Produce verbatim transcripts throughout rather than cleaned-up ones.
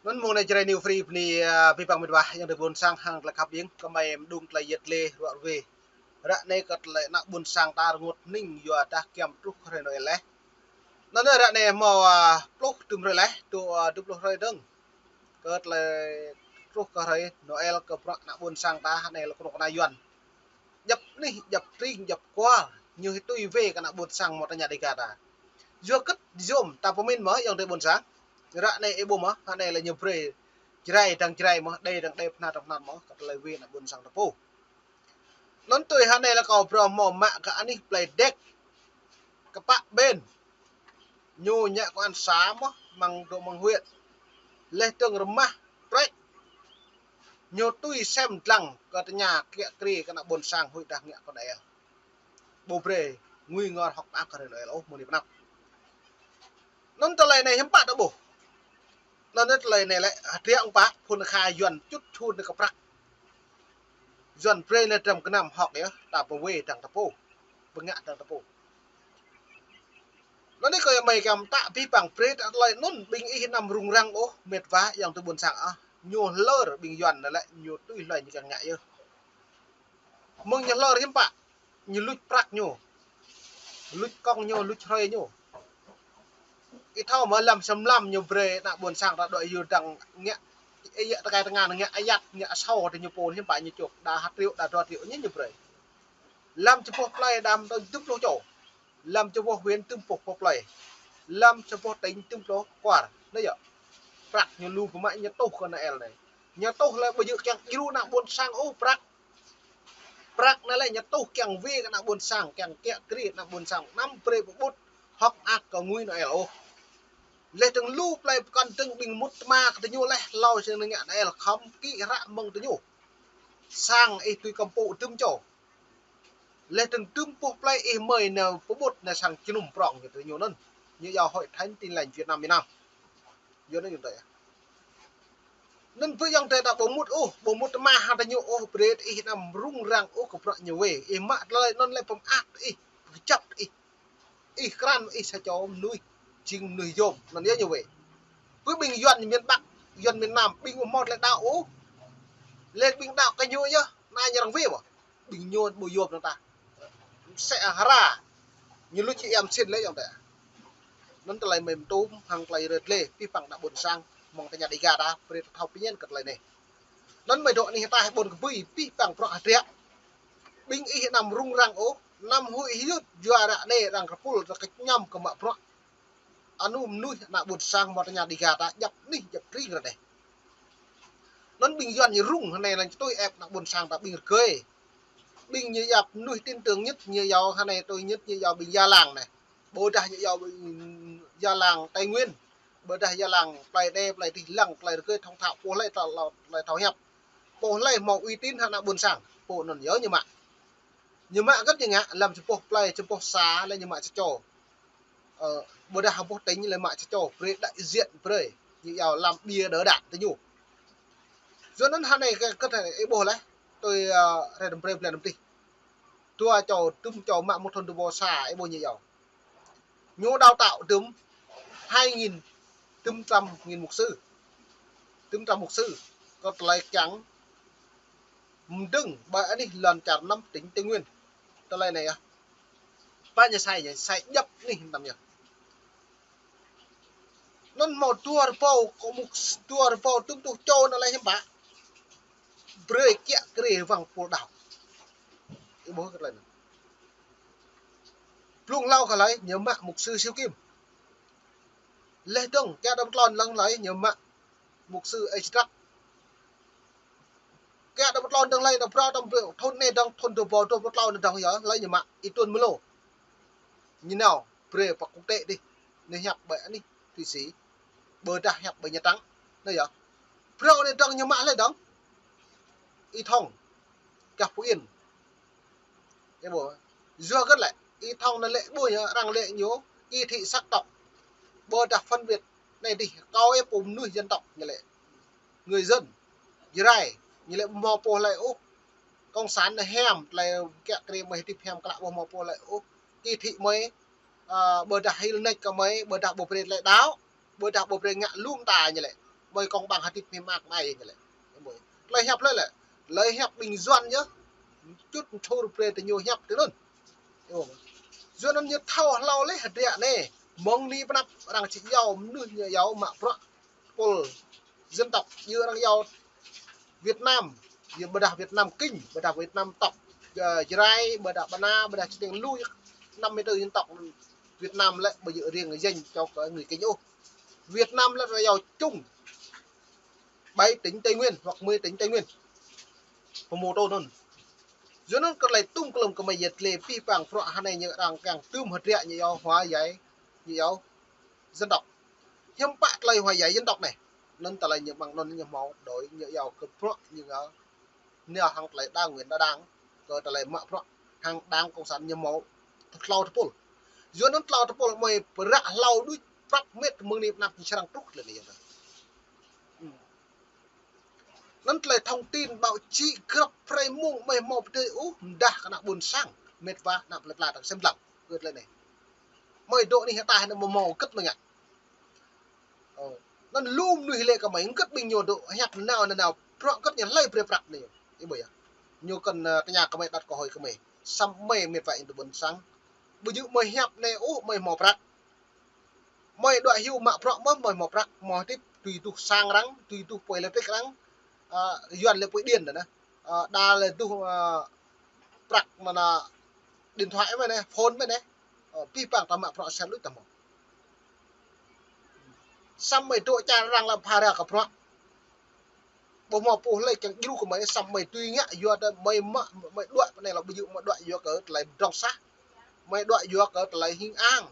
Anŭn mơ̆ng anai Jrai New Free bơni, ơ, abih bang mĕt wa ayŏng adơi ƀôn sang hăng tơlơi khăp ƀing, kơmơi mơđung tơlơi yet lĕ ruă ruê. Ră anai kơ tơlơi ană ƀôn sang ta rơngot hning yua dah giăm truh kơ hrơi Noel laih. Anŭn ră anai hmâo, ơ, pluh tơm hrơi laih, dua, ơ, dua pluh hrơi dơ̆ng. Kơ tơlơi truh kơ hrơi Noel kơ bruă ană ƀôn sang ta, anai lĕ kơnuk kơna Yuan. Djăp anih, djăp tring, djăp kual, ñu hĭ tui wê kơ ană ƀôn sang mơ̆ tơña Dega ta. Yua kơ yôm ta pơmĭn mơ̆ ayŏng adơi ƀôn sang. Ră anai ih ƀuh mơ̆, anai lĕ ñu brơi Jrai dăng Jrai mơ̆, Đê dăng Đê, Pơhnat dăng Pơhnat mơ̆, kơ tơlơi wê ană ƀôn sang ta pô. Anŭn tui anai lĕ kâo phrâo hmâo mă kơ anih plơi Dek, Kơpă Ƀen. Ñu ngă kơ ană xã mơ̆, mơ̆ng dŏ mơ̆ng huyện. Laih dơ̆ng rơmah prĕč. Ñu tui sem dlăng kơ tơña kiă kriê kơ ană ƀôn sang huĭ dah ngă kơ Noel. Ƀu brơi ngui ngor hŏk mơak kơ hrơi Noel ôh mơ̆ng anai pơ anăp. Anŭn tơlơi anai hiư̆m pă ta ƀuh. Anŭn tơlơi anai lĕ hơdră ƀă phŭn kha Yuan čut čhun kơ prăk. Yuan brơi lĕ dram gơnam hŏk yơh, ta pơwê dăng ta pô, pơngă dăng ta pô. Anŭn anai kơ mơi kăm ta abih bang brơi ta tơlơi anŭn ƀing ih anăm rŭng răng ôh, mĕt wa ayŏng adơi ƀôn sang ah. Ñu hlơr ƀing Yuan anai lĕ ñu tui hlơi ñu kiăng ngă yơh. Mơ̆ng ñu hlơr hiư̆m pă, ñu luč prăk ñu, luč kông ñu, luč hrơi ñu. Ih thâo mơ̆ lăm sơm lăm ñu brơi ană ƀôn sang ta dŏ yua dăng ngă, ih yă tơkai tơngan ngă ayăt, ngă asâo tơ ñu pô hiư̆m pă ñu čŏk, đa ha triệu, đa dua triệu ñu ñu brơi. Lăm čơboh plơi đam tơ̆ dŭm pluh čô. Lăm čơboh huyện dŭm pluh, pluh plơi. Lăm čơboh tỉnh dŭm pluh kual. Anai yơh. Prăk ñu lu pơmă ñu tuh kơ Noel anai. Ñu tuh lĕ ƀu djơ̆ kiăng djru ană ƀôn sang ôh prăk. Prăk anai lĕ ñu tuh kiăng wê kơ ană ƀôn sang, kiăng kiă kriê ană ƀôn sang, anăm brơi pơƀut hŏk mơak kơ ngui Noel ôh. Laih dơ̆ng lu plơi pơkŏn dơ̆ng ƀing mŭt tơma kơ tơ ñu laih, hlâo sing ngă Noel khŏm kĭ hră mơ̆ng tơ ñu. Sang ih tui kơmpŭ dŭm čô. Laih dơ̆ng dŭm pluh plơi ih mơi nao pơƀut nao sang jơnum prŏng ñu tơ ñu anŭn. Ñu yua Hội Thánh Tin Lành Việt Nam, Việt Nam. Yua anŭn ñu tơ. Anŭn ƀu ayŏng adơi ta ƀu mŭt ôh, ƀu mŭt tơma hăng tơ ñu ôh, brơi ih anăm rŭng răng ôh kơ bruă ñu wê. Ih mă tơlơi anŭn lĕ pơmơak ih, pơčăp ih. Ih krăn ih sa čô mơnuih, jing mơnuih yôm, anŭn yơh ñu wê. Ƀu ƀing Yuan miền Bắc, Yuan miền Nam, ƀing ƀu hmâo tơlơi đaŏ ôh. Laih ƀing đaŏ kơ ñu yơh, anai ñu arăng wê mơ̆. Ƀing ñu ƀu yôm dơ̆ng ta. Mơsĕ hra. Ñu luč ih iăm sĭn lĕ ayŏng adơi. Anŭn tơlơi mơi mơtum hăng tơlơi rơt lĕ, abih bang ană ƀôn sang, mơ̆ng tơña Dega ta, brơi ta thâo pơñen kơ tơlơi anai. Anŭn mơi dŏ anih ataih ƀôn kơbui, abih bang bruă hơdră. Ƀing ih anăm rŭng răng ôh, anăm huĭ hyưt, yua ră anai arăng kơpul, arăng kơñăm kơ mă bruă. Anŭn mơnuih ană ƀôn sang mơ̆ tơña Dega ta djăp anih djăp tring ră anai. Anŭn ƀing Yuan ñu rŭng hơnai lăng čơtui ĕp ană ƀôn sang ta ƀing rơgơi. Ƀing ñu yap mơnuih tin tưởng nhất ñu yua hơnai tui nhất ñu yua ƀing Gia Lang anai. Ƀôdah ñu yua ƀing Gia Lang Tây Nguyên. Ƀôdah Gia Lang plơi Đê, plơi Tih Lăng, plơi rơgơi thông thạo pô hlơi tơlơi thâo hiăp. Pô hlơi hmâo uy tín hăng ană ƀôn sang. Pô anŭn yơh ñu mă. Ñu mă kơ ñu ngă lăm čơboh plơi, čơboh xã lĕ ñu mă čơčô. Ơ, ƀôdah hơboh tỉnh lĕ mă čơčô, brơi đại diện brơi. Ñu yua làm bia đỡ đạn tơ ñu. Yua anŭn hơnai kơ, kơ ih ƀuh lĕ, tui, ơ, hrơi đưm brơi blan đưm tih. Dua čô, dŭm čô mă một thôn dua bosa, ih ƀuh ñu yua. Ñu đào tạo dŭm hai nghìn, dŭm trăm nghìn mục sư. Dŭm trăm mục sư. Kơ tơlơi kiăng mơdơ̆ng ƀơi anih lŏn čar năm tỉnh Tây Nguyên. Tơlơi anai yơh. Pă ñu sai, ñu sai djăp anih tăm yơh. Anŭn hmâo dua rơbâo kơ mục, dua rơbâo dŭm tuh čô anŭn lĕ hiư̆m pă. Brơi kiă kriê wăng pul đaŏ. Ih ƀuh kơ tơlơi anŭn. Blung hlâo kơ hlơi, ñu mă mục sư Siu Kim. Laih dơ̆ng, kiă đăm tlôn lăng hlơi, ñu mă mục sư Ê Trăk. Kiă đăm tlôn dơ̆ng hlơi, đăm phrâo, đăm phrâo, thun anai dơ̆ng, thun dua rơbâo dua pluh tlâo anai dơ̆ng yơh, hlơi ñu mă, Y Tuân Mlô. Ñu nao, brơi pơ quốc tế dih, ñu hiăp ƀơi anih Thụy Sĩ. Ƀôdah hiăp ƀơi Nha Trang, anai yơh. Phrâo anai dơ̆ng ñu mă hlơi dơ̆ng. Y Thông, gah Phú Yên. Ih ƀuh, yua kơ lĕ, Y Thông anai lĕ ƀuh yơh, arăng lĕ ñu, kỳ thị sắc tộc. Ƀôdah phân biệt anai dih, kâo yơh pô mơnuih dân tộc ñu lĕ. Người dân, Jrai, ñu lĕ ƀu hmâo pô hlơi ôh. Cộng sản anai hiam, tơlơi kiă kriê mơi hơdip hiam klă ƀu hmâo pô hlơi ôh. Kỳ thị mơi, ơ, ƀôdah hil nač kơ mơi, ƀôdah ƀu brơi tơlơi đaŏ, ƀôdah ƀu brơi ngă lŏm ta ñu lĕ. Mơi kông ƀang hơdip mơak mơai ñu lĕ. Tơlơi hiăp lĕ lĕ. Tơlơi hiăp ƀing Yuan yơh. Čut čur brơi tơ ñu hiăp tơ anŭn. Yơh. Yuan anŭn ñu thâo hlâo lĕ hơdră anai. Mơ̆ng anai pơ anăp arăng či iâu mơnuih ñu iâu mă bruă tơpul dân tộc, yua arăng iâu Việt Nam, yua ƀôdah Việt Nam Kinh, ƀôdah Việt Nam tộc, ơ, Jrai, ƀôdah Bana, ƀôdah čơteng lu năm mươi tư dân tộc Việt Nam lĕ ƀu djơ̆ riêng danh cho kơ người Kinh ôh. Việt Nam lĕ arăng iâu chung bảy tỉnh Tây Nguyên hoặc mười tỉnh Tây Nguyên. Pơmô tô anŭn. Yua anŭn kơ tơlơi tum klum kơ mơi yet lĕ pih pang bruă hơnai ñu arăng kiăng tum hơdră ñu iâu hòa giải, ñu iâu dân tộc. Hiư̆m pă tơlơi hòa giải dân tộc anai. Anŭn tơlơi ñu ƀăng anŭn ñu hmâo đôi ñu iâu kơ bruă ñu ngă nao hăng tơlơi đa nguyên đa đảng, kơ tơlơi mă bruă hăng đảng cộng sản ñu hmâo tlâo tơpul. Yua anŭn tlâo tơpul mơi pơră hlâo đuč prăp mĕt mơ̆ng anai pơ anăp ñu srăng truh lĕ anai yơh. Anŭn tơlơi thông tin báo chí grăp hrơi mông mơi hmâo pơdơi ôh, mơdah kơ ană ƀôn sang, mĕt wa ană plơi pla ta sem lăng. Kơ tơlơi anai. Mơi dŏ anai hơtai anai mơ̆ hmâo hơget mơi ngă. Ơ. Anŭn lu mơnuih lĕ kơ mơi hơget ƀing ñu dŏ hiăp nanao nanao. Bruă hơget ñu hlơi brơi prăk anai. Ih ƀuh yơh. Ñu kăn, ơ, tơña kơ mơi, đặt câu hỏi kơ mơi. Samơ̆ mơi mĕt wa ƀing ta ƀôn sang. Ƀu djơ̆ mơi hiăp anai ôh mơi hmâo prăk. Mơi đuaĭ hyu mă bruă mơ̆ mơi hmâo prăk, mơi hơdip tui tuh sang arăng, tui tuh apui lĕ trĕk arăng, ơ, Yuan lĕ apui điện anŭn. Ơ, đa lĕ tuh, ơ, prăk mơ̆n anŭn điện thoại mơi anai, phone mơi anai. Ơ, pih pang ta mă bruă sem luč ta hmâo. Samơ̆ mơi dŏ čar arăng lăm phara kơ bruă. Ƀu hmâo pô hlơi kiăng djru kơ mơi, samơ̆ mơi tui ngă yua tơ mơi mă, mơi đuaĭ pơ anai lŏ ƀu djơ̆ mơi đuaĭ yua kơ tơlơi pơdrŏng sah. Mơi đuaĭ yua kơ tơlơi hing ang.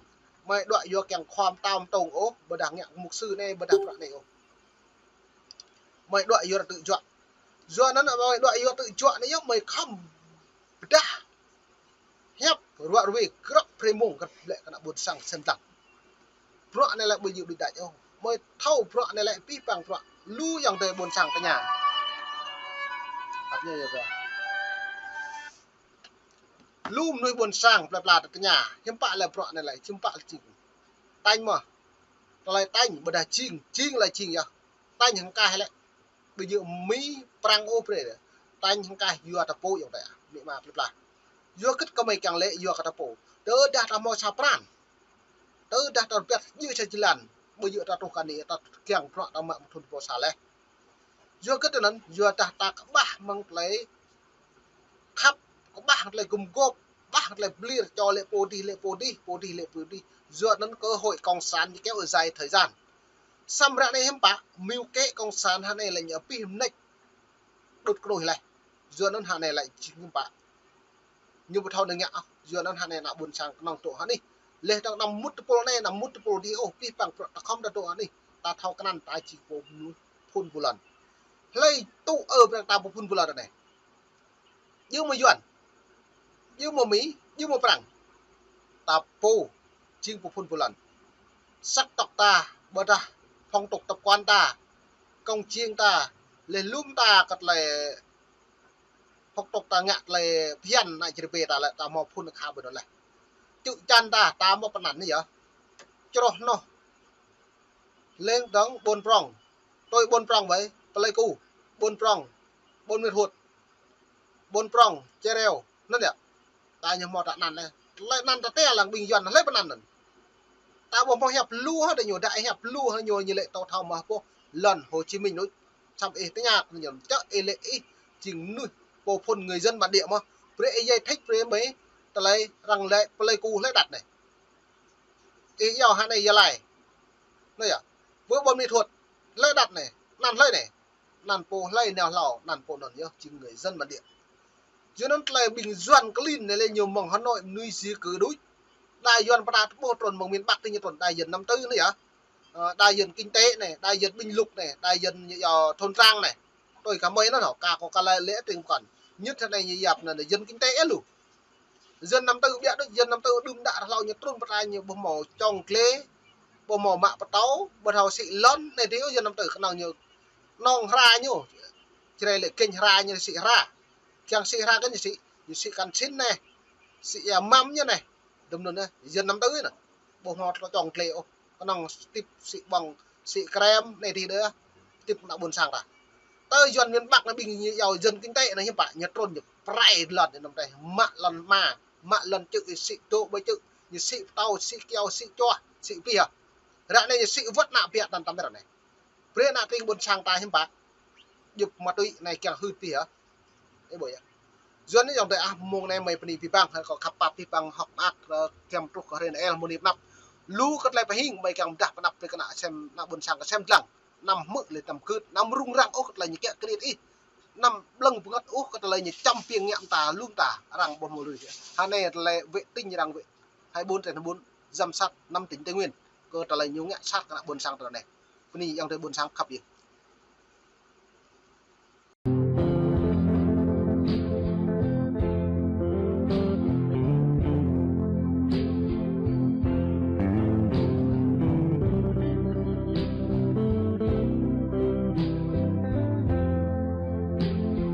Mơi đuaĭ yua kiăng khua mơtao mơtông ôh, ƀôdah ngă mục sư anai, ƀôdah bruă anai ôh. Mơi đuaĭ yua tơjuă. Yua anŭn mơi đuaĭ yua tơjuă anai yơh mơi khŏm pơdah hiăp ruă ruê grăp hrơi mông grăp lĕ kơ ană ƀôn sang sem lăng. Bruă anai lĕ ƀu djơ̆ đuaĭ đač ôh. Mơi thâo bruă anai lĕ pih pang bruă lu ayŏng adơi ƀôn sang tơña. Hăp ñu yơh kơ. Lu mơnuih ƀôn sang plơi pla ta tơña. Hiư̆m pă lĕ bruă anai lĕ, hiư̆m pă lĕ jing. Tañ mơ̆. Tơlơi tañ ƀôdah jing, jing lĕ jing yơh. Tañ hăng kaih lĕ. Ƀu djơ̆ Mi Prăng ôh brơi. Tañ hăng kaih yua ta pô ayŏng adơi. Amĭ ama plơi pla. Yua hơget kơ mơi kiăng lĕ yua kơ ta pô. Tơdah ta hmâo sa pran. Tơdah ta rơbat djơ̆ sa jơlan. Ƀu djơ̆ ta truh kơ anai ta kiăng bruă ta mă mơ̆ng thŭn pô sa leh. Yua hơget tơ anŭn, yua dah ta kơƀah mơ̆ng tơlơi khăp, kơƀah mơ̆ng tơlơi gum gôp, kơƀah mơ̆ng tơlơi pơlir, čô lĕ pô dih, lĕ pô dih, pô dih, lĕ pô dih. Yua anŭn cơ hội cộng sản ñu kéo dài thời gian. Samơ̆ ră anai hiư̆m pă, mưu kế cộng sản hơnai lĕ ñu pih mơneč đŭt kơnuih leh. Yua anŭn hơnai lĕ jing hiư̆m pă. Ñu ƀu thâo nao ngă ôh, yua anŭn hơnai ană ƀôn sang kơnơ̆ng dŏ hơnih. Leh dơ̆ng anăm mŭt tơpul anai, anăm mŭt tơpul adih ôh, pih pang bruă ta khŏm ta dŏ hơnih. Ta thâo kơnăn ta jing pô mơnuih phŭn pô lŏn. Hlơi tŭ ư brơi ta pô phŭn pô lŏn anai. Djơ̆ mơ̆ Yuan, djơ̆ mơ̆ Mi, djơ̆ mơ̆ Prăng. Ta pô, jing pô phŭn pô lŏn. Sắc tộc ta, ƀôdah phong tục tập quán ta, kông jing ta, leh lum ta kơ tơlơi phong tục ta ngă tơlơi phiăn ană čơrơbê ta lĕ ta hmâo phŭn akha ƀơi anŭn leh. Čư̆ čan ta, ta hmâo pơanăn anai yơh. Čroh hnoh. Leng dơ̆ng ƀôn prŏng. Tui ƀôn prŏng ƀơi, Pleiku, ƀôn prŏng, ƀôn Mê Thuột, ƀôn prŏng, Čeo Reo, anŭn yơh. Ta ñu hmâo ta anăn leh. Tơlơi anăn ta tê lăng ƀing Yuan hlơi pơanăn anŭn. Ta ƀu hmâo hiăp lu hă, ta ñu đa hiăp lu hă, ñu ñu lĕ tơ̆ thâo mơ̆ pô lŏn Hồ Chí Minh đôč. Samơ̆ ih tơña ñu, čă ih lĕ ih jing mơnuih pô phŭn người dân bản địa mơ̆. Brơi ih giải thích brơi mơi tơlơi arăng lĕ Pleiku hlơi đặt anai. Ih iâu hă anai Gia Lai. Anai yơh. Ƀơi ƀôn Mê Thuột hlơi đặt anai, anăn hlơi anai. Anăn pô hlơi nao hlâo, anăn pô anŭn yơh jing người dân bản địa. Yua anŭn tơlơi ƀing Yuan klin anai lĕ ñu mơ̆ng Hà Nội mơnuih di cư đôč. Đa Yuan pơtă tơƀôh trŭn mơ̆ng miền Bắc tơ ñu trŭn đa Yuan năm tư anai yơh. Ơ, đa Yuan kinh tế anai, đa Yuan bình lục anai, đa Yuan, ơ, thôn trang anai. Tui kơ mơi anŭn hŏ, ka kâo ka lĕ lĕ tring pơkŏn. Ñu thâo anai ñu yap anŭn Yuan kinh tế ê lu. Yuan năm tư biă đôč, Yuan năm tư đưm đă hlâo ñu trŭn pơtă ñu ƀu hmâo čŏng glê, ƀu hmâo mă pơtâo, ƀu thâo sĭ lŏn, anai dih ôh Yuan năm tư kơnơ̆ng ñu, kơnơ̆ng hra ñu. Čơrai lĕ kĕnh hra ñu sĭ hra. Kiăng sĭ hra kơ ñu sĭ, ñu sĭ kăn sĭn anai. Sĭ ia măm ñu anai. Dŭm anŭn anai, Yuan năm tư anai. Ƀu hmâo čŏng glê ôh. Kơnơ̆ng tip sĭ ƀơ̆ng, sĭ krem, anai dih đơi. tip ană ƀôn sang ta. Tơ Yuan miền Bắc anai ƀing ñu iâu dân kinh tế anai hiư̆m pă, ñu trŭn ñu prai lŏn anai năm teh, mă lŏn ma, mă lŏn čư̆, sĭ tô ƀơi čư̆, ñu sĭ pơtâo, sĭ kyâo, sĭ čuah, sĭ pih hă. Ră anai ñu sĭ wơ̆t ană biă tăn tăm ră anai. Brơi ană tring ƀôn sang ta hiư̆m pă. Djŭp ma túy anai kiăng hưt pih hă. Ơ ƀuh yơh. Yuan anai yŏng tơi ah mông anai mơi bơni pih bang, hă kâo khăp pap pih bang hŏk mơak, ơ, kiăng truh kơ hrơi anai el mơni pơnăp. Lu kơ tơlơi pơhing mơi kiăng pơdah pơnăp brơi kơ ană sem, ană ƀôn sang kơ sem dlăng. Năm hmư̆ lĕ tăm kưt, năm rŭng răng ôh kơ tơlơi ñu kiă kriêt ih. Năm ƀlơ̆ng bơngăt ôh kơ tơlơi ñu čăm piêng ngă mơta, lu mơta, arăng ƀuh mơ̆ lui. Hă anai tơlơi wĕ tĭng arăng wĕ. Hai ƀôn tren ƀôn, giám sát năm tỉnh Tây Nguyên. Kơ tơlơi ñu ngă sat kơ ană ƀôn sang tơ anai. Bơni yŏng tơi ƀôn sang khăp yơh.